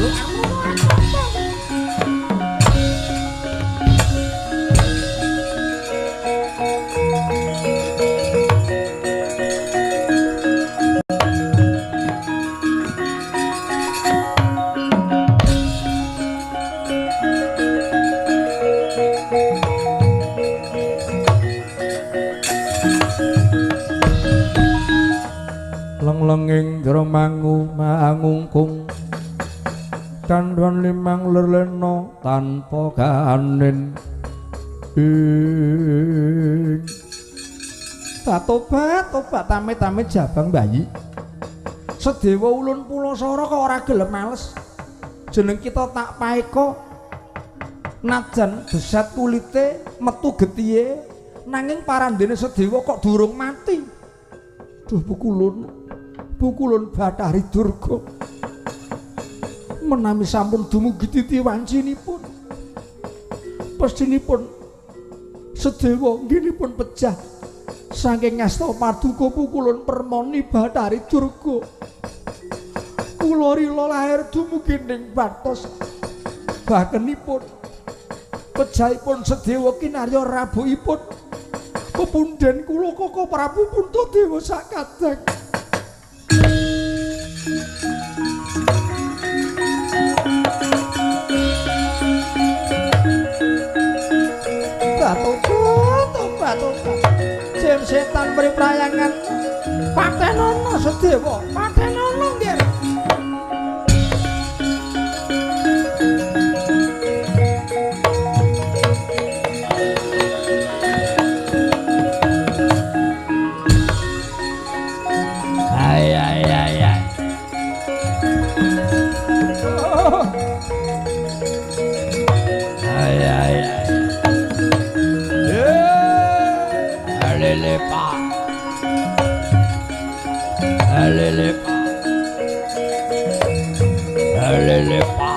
Dalu lenging dremangu mangungkung kandhon limang lerlena tanpa kanin ing tobat tobat amit-amit jabang bayi Sedewa ulun Pulasara kok ora gelem males jeneng kita tak paeka najan beset kulite metu getihe nanging parandene Sedewa kok durung mati. Duh pukulun pukulun Bathari Durga menami sampun dumugi titi wancinipun pestinipun Sedewa ngginipun pejah saking ngasta paduka pukulun permoni Bathari Durga. Kula rila lahir dumugi ning batos bakenipun pejahipun Sedewa kinarya rabukipun pepundhen kula Koko Prabu Puntadewa sakadang. Tobat tobat jem setan mri prayangan patenono Sedewa patenono nggih. Ay ay ay ay. Ay ay ay. Alele pa. Alele pa. Alele pa.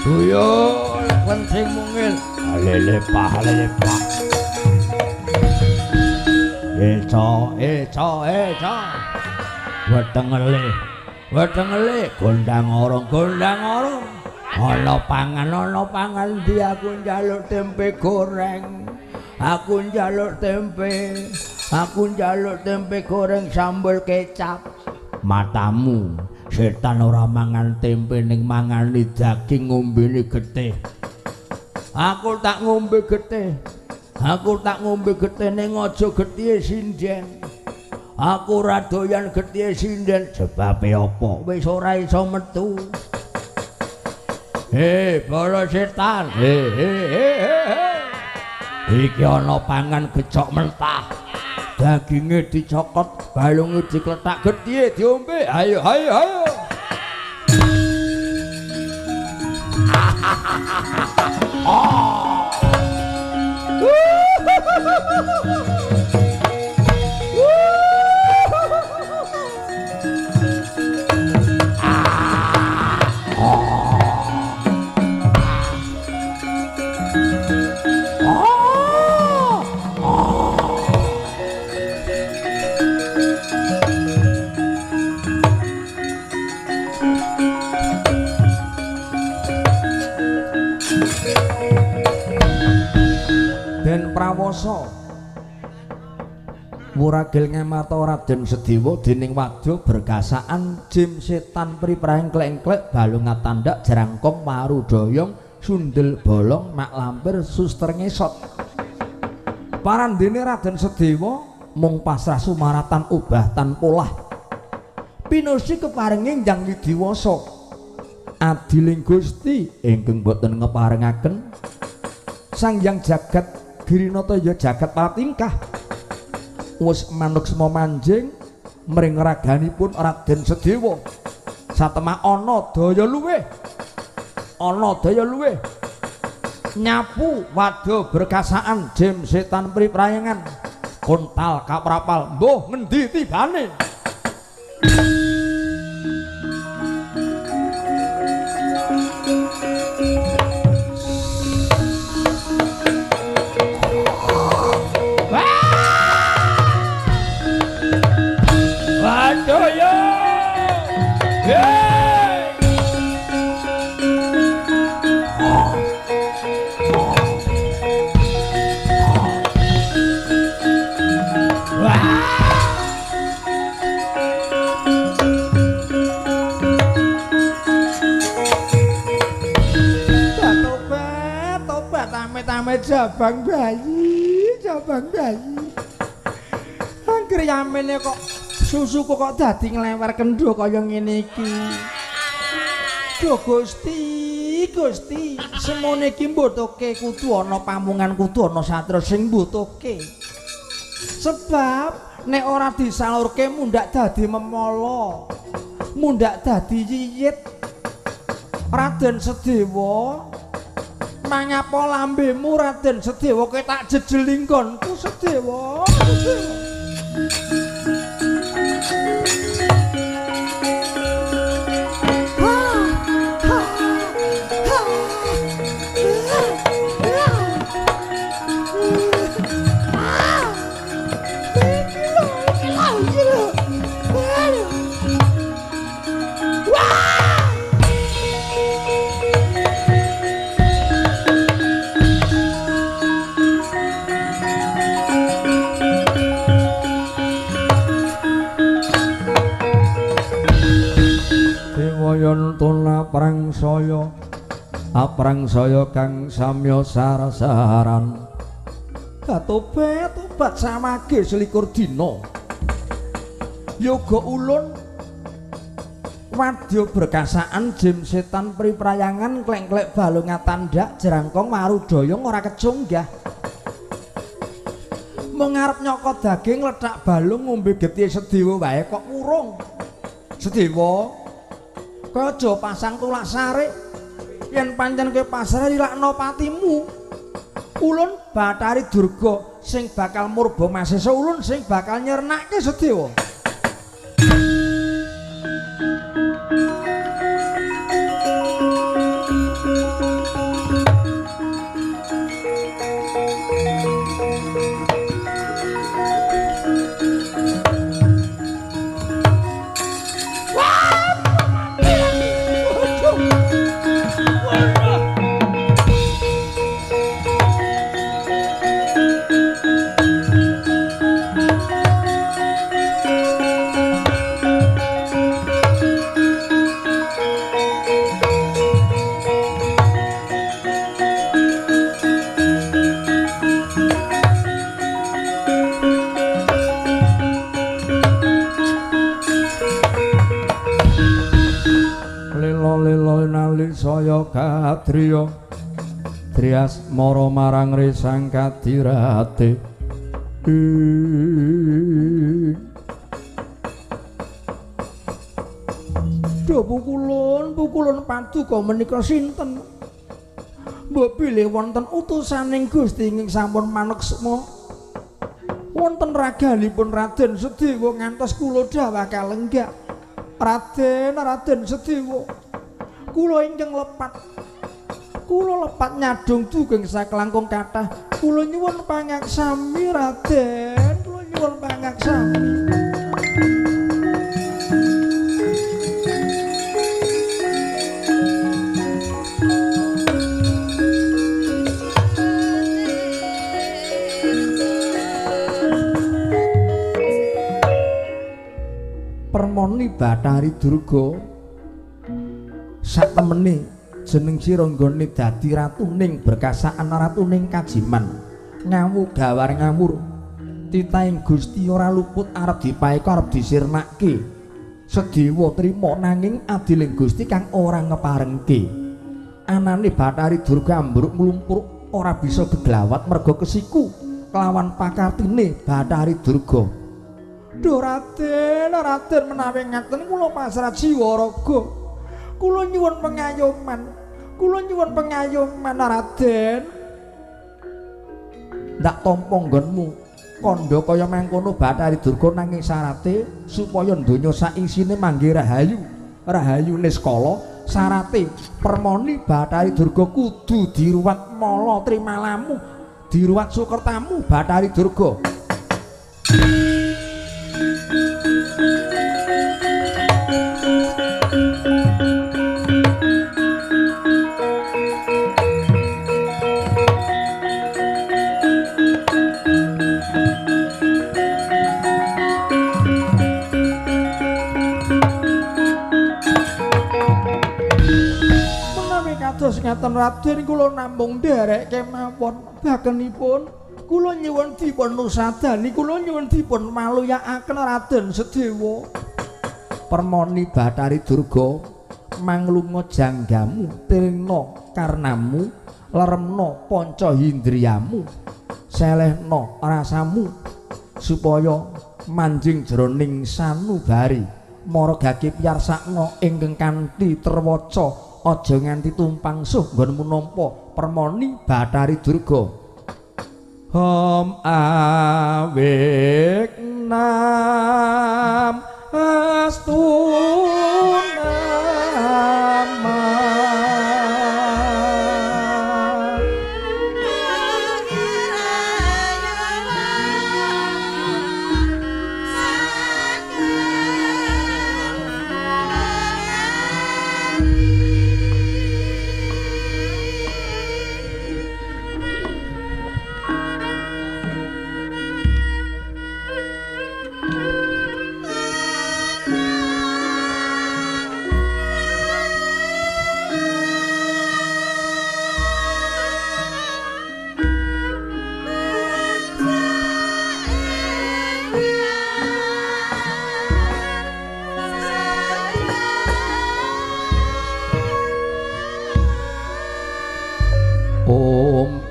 Tuyul kencing mungil. Alele pa, alele pa. Eco, eco, eco. Wetengele, wetengele. Gondang orong, gondang orong. Ana pangan ndi aku njaluk tempe goreng. Aku njaluk tempe. Aku njaluk tempe goreng sambel kecap. Matamu setan ora mangan tempe ning mangani daging ngombene getih. Aku tak ngombe getih. Aku tak ngombe getih ning aja getihe sinden. Aku ora doyan getihe sinden. Sebabe apa? Wis ora iso metu. Hei, bala setan. He he he he. Iki ana pangan gejok mentah. Daginge dicokot, balunge dikletak, getihe diombe. Ayo ayo ayo. Oh. Den Prawasa wuragil ngemata Raden Sedewa dening wadya berkasaan jim setan priprahing klek-klek balungat tandak jerangkong warudoyong sundel bolong mak lampir suster ngesot. Parandene Raden Sedewa mung pasrah sumaratan obah tan polah pinusi keparinge Hyang Widiwasa adiling Gusti ingkang boten ngeparengaken Sang Hyang Jagat Girinata ya jagat patingkah wis manuksma manjing mring raganipun Raden Sedewa. Satemah ana daya luwih. Ana daya luwih. Nyapu wadya berkasaan jem setan priprayangan. Kontal kaprapal mbuh ngendi tibane. Waduh yo. Jabang bayi, jabang bayi. Angger yamene kok susuku kok dadi nglewer kendho kaya ngene iki. Duh Gusti, Gusti, semone iki mbutuhke kudu ana pamungan, kudu ana satria sing mbutuhke. Sebab nek ora disalurke mundhak dadi memala, mundhak dadi yiyit. Raden Sedewa, mangapa lambemu Raden Sedewa kowe tak jejeli nggonku Sedewa, Sedewa. Prangsaya aprangsaya kang samya sarasaran katobat tobat samage selikur dina yoga ulun wadya berkasaan jem setan priprayangan klek-klek balunga tandak jerangkong marudaya ora kecunggah mung arep nyokot daging lethak balung ngombe getih Sedewa wae kok urung. Sedewa, kowe aja pasang tulak sarik. Yen pancen kowe pasrah ilakno patimu. Ulun Bathari Durga sing bakal murba masesa, ulun sing bakal nyernake Sedewa. Saya kadriya trias mara marang risang kadirate. Duh pukulun, pukulun paduka menika sinten? Mbok bilih wonten utusaning Gusti ing sampun maneksma. Wonten raganipun Raden Sedewa ngantos kula dhawah kalenggak. Raden, Raden Sedewa, kula ingkang lepat, kula lepat nyadong dugeng saklangkung kathah. Kula nyuwun pangaksami Raden, kula nyuwun pangaksami. Permoni Bathari Durga satemene jeneng sira nggone dadi ratuning berkasaan, ratuning kajiman ngawu gawar ngawur. Titahing Gusti ora luput arep dipaeka, arep disirnake. Sedewa trima nanging adiling Gusti kang ora ngeparengke. Anane Bathari Durga ambruk mlumpur ora bisa geglawat merga kesiku kelawan pakartine Bathari Durga. Duh Raden, Raden menawi ngaten kula pasrah jiwa raga. Kula nyuwun pengayoman. Kula nyuwun pengayoman Raden. Ndak tampa nggonmu kandha kaya mangkono Bathari Durga, nanging syarate supaya donya saisine manggi rahayu. Rahayu niskala syarate permoni Bathari Durga kudu diruwat mala trimalamu, diruwat sukertamu Bathari Durga. Kados ngaten Raden, kula namung nderek kemawon bakenipun kula nyuwun dipun nusadani, kula nyuwun dipun maluyakaken Raden Sedewa. Permoni Bathari Durga manglunga janggamu, tilingna karnamu, leremna panca hindriyamu, selehna rasamu supaya manjing jroning sanubari maragake piyarsakna ingkang kanthi terwaca. Aja nganti tumpang suh nggonmu nampa permoni Bathari Durga. Hom awik nam astuna ma.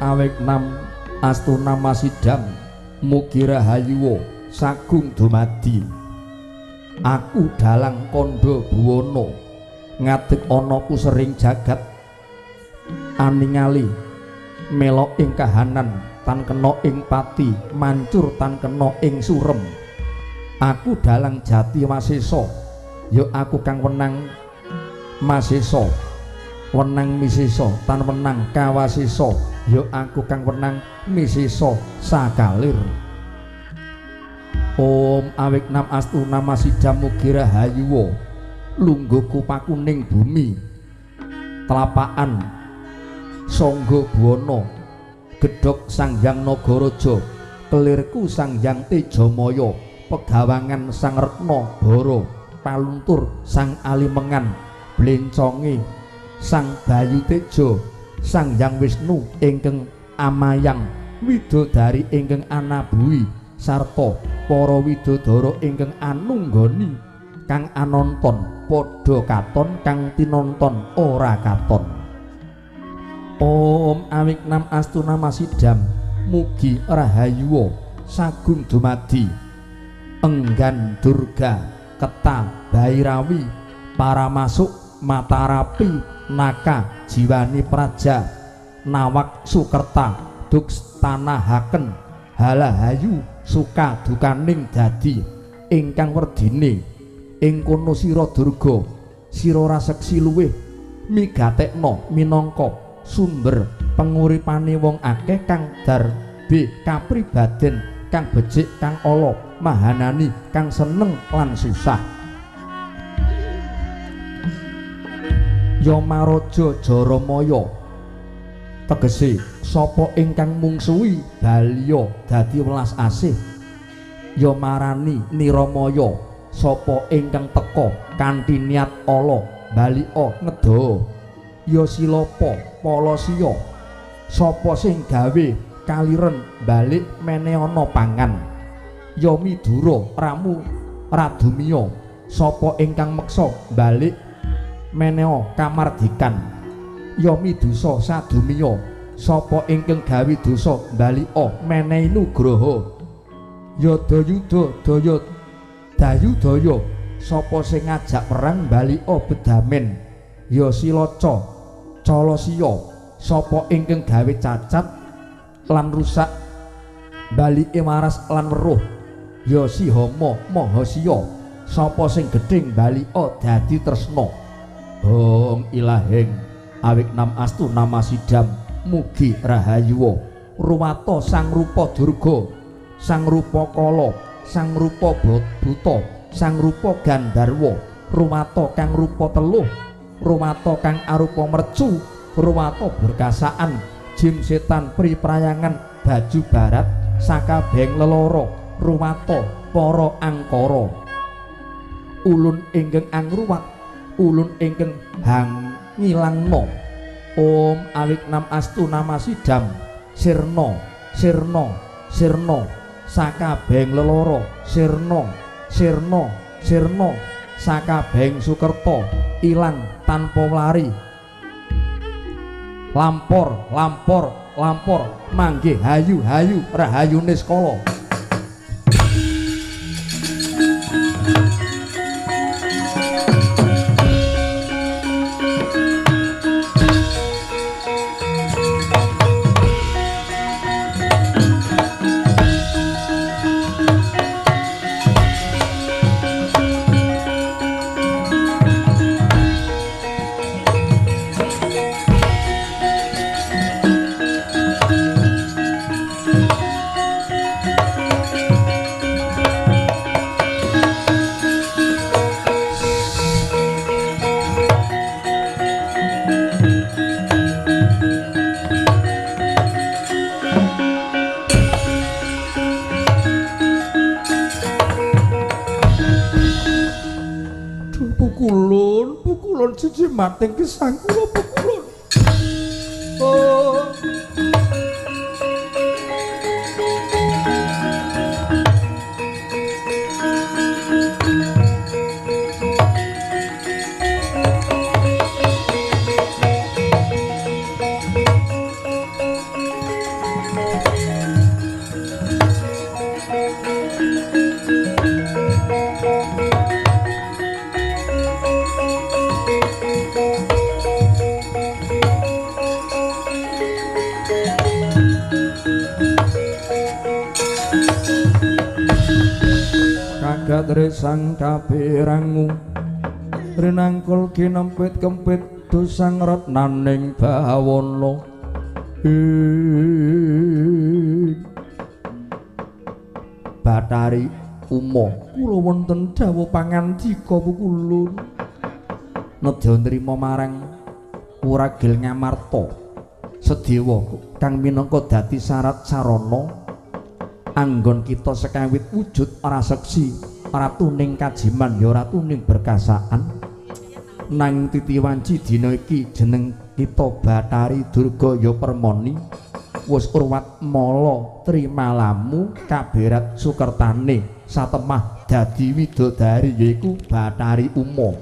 Awek nam astuna masidam mugi rahayuwa sagung dumadi. Aku dalang kandha buwana ngadeg ana pusering jagat aningali melok ing kahanan tan kena ing pati mancur tan kena ing surem. Aku dalang jati wasesa, ya aku kang wenang masesa, wenang misesa tan wenang kawasesa, ya aku kang wenang misesa sakalir. Om awik nam astuna masidam mugi rahayuwa lungguhku pakuning bumi telapaan sangga buwana gedhog Sang Hyang Nagaraja kelirku Sang Hyang Tejamaya pegawangan Sang Retna Bara paluntur Sang Alimengan blenconge Sang Bayu Teja Sang Hyang Wisnu ingkang amayang widodari ingkang anabuhi sarta para widodara ingkang anunggoni kang anonton padha katon kang tinonton ora katon. Om awik nam astuna masidam mugi rahayuwa sagung dumadi enggan durga keta bairawi paramasuk matarapi naka jiwani praja nawak sukerta dukstanahaken halahayu suka dukaning dadi ingkang werdine ing kono sira durga sira raseksi luwih migatekna minangka sumber penguripane wong akeh kang darbe kapribaden kang becik kang ala mahanani kang seneng lan susah. Yamaraja Jaramaya tegese sapa ingkang mungsuhi baliya dadi welas asih. Yamarani Niramaya sapa ingkang teka kanthi niat ala balika ngedo. Ya silapa palasiya sapa sing gawe kaliren balik meneana pangan. Ya midura ramu radumiya sapa ingkang meksa balik menea kamardikan. Ya midusa sadumiya sapa ingkang gawe dosa balika menehi nugraha. Yada yuda daya Dayudaya sapa sing ngajak perang balika bedamen ya Silaca Calasiya sapa ingkang gawe cacat lan rusak balike waras lan weruh ya Sihama Mahasiya sapa sing gedhing balika dadi tresna. Hong ilahing awik nam astu nama sidam mugi rahayuwa ruwata sang rupa durga sang rupa kala sang rupa buta sang rupa gandharwa ruwata kang rupa teluh ruwata kang arupa mercu ruwata berkasaan jim setan pri prayangan baju barat sakabehing leloro ruwata para angkara ulun ingkang angruwat ulun ingkang hang ngilangna. Om awik nam astu nama sidam sirna sirna sirna sakabehing leloro sirna sirna sirna sakabehing sukerta ilang tanpa lari lampor lampor lampor manggih hayu hayu rahayu niskala. Mating gesang kula pukulun. Oh. Sang kapirangu rinangkul kinempit kempit dosang retnaning bawana Bathari Uma kula wonten dawuh pangandika pukulun nedya nrima marang Wuragil Ngamarta Sedewa kang minangka dadi syarat sarana anggon kita sekawit wujud ora seksi ratuning kajiman ya ratuning berkasaan nang titi wanci dina iki jeneng kita Bathari Durga ya Permoni wis urwat mala trimalamu kaberat sukertane satemah dadi widodari yaiku Bathari Uma.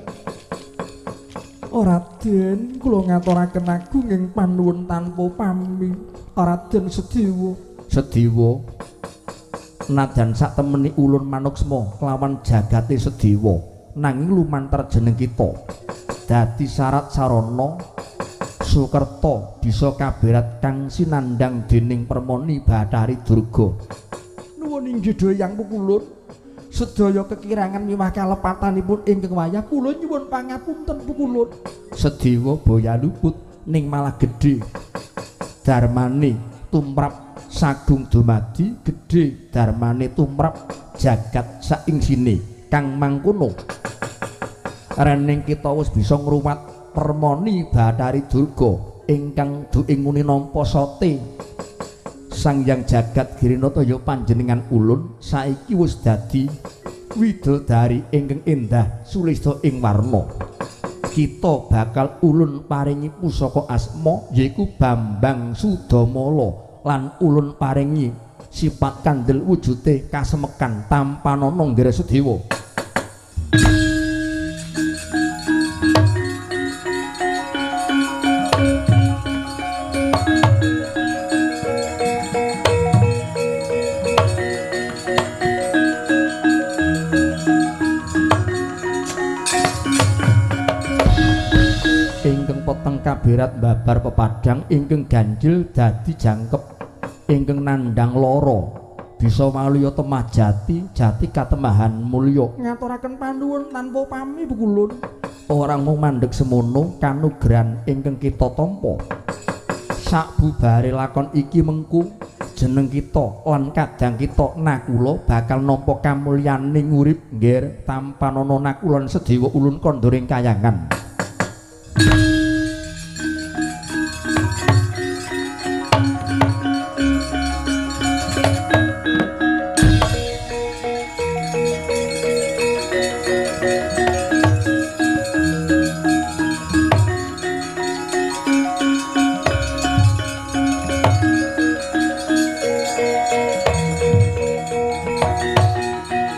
Raden kula ngaturaken agunging panuwun tanpa pami Raden Sedewa. Sedewa najan sak temeni ulun manuksma kelawan jagate Sedewa nanging lumantar jeneng kita dadi syarat sarana sukerta bisa kaberat kang sinandhang dening Permoni Bathari Durga. Nuwun inggih doyang pukulun sedaya kekirangan miwah kalepatanipun ingkang wayah kula nyuwun pangapunten pukulun. Sedewa boya luput ning malah gedhe darmane tumrap sagung dumadi gedhe darmane tumrap jagat saingsine kang mangkono rening kita wis bisa ngruwat Permoni Bathari Durga ingkang duwe nguni nampa sote Sang Hyang Jagat Girinata ya panjenengan ulun saiki wis dadi widodari ingkang endah sulista ing warna. Kita bakal ulun paringi pusaka asma yaiku Bambang Sudamala lan ulun paringi sifat kandel wujute kasemekan tampanana nggere Sedewa. kaberat babar pepadang ingkang ganjil dadi jangkep ingkang nandhang lara. Bisa waluya temah jati, jati katemahan mulya. Ngaturaken panuwun tanpa pami pukulun. Ora mung mandheg semono kanugran ingkang kita tampa. Sakbubare lakon iki mengku jeneng kita lan kadang kita Nakula bakal nampa kamulyaning urip nggir tanpa nana Nakula lan Sedewa ulun kandha ing kayangan.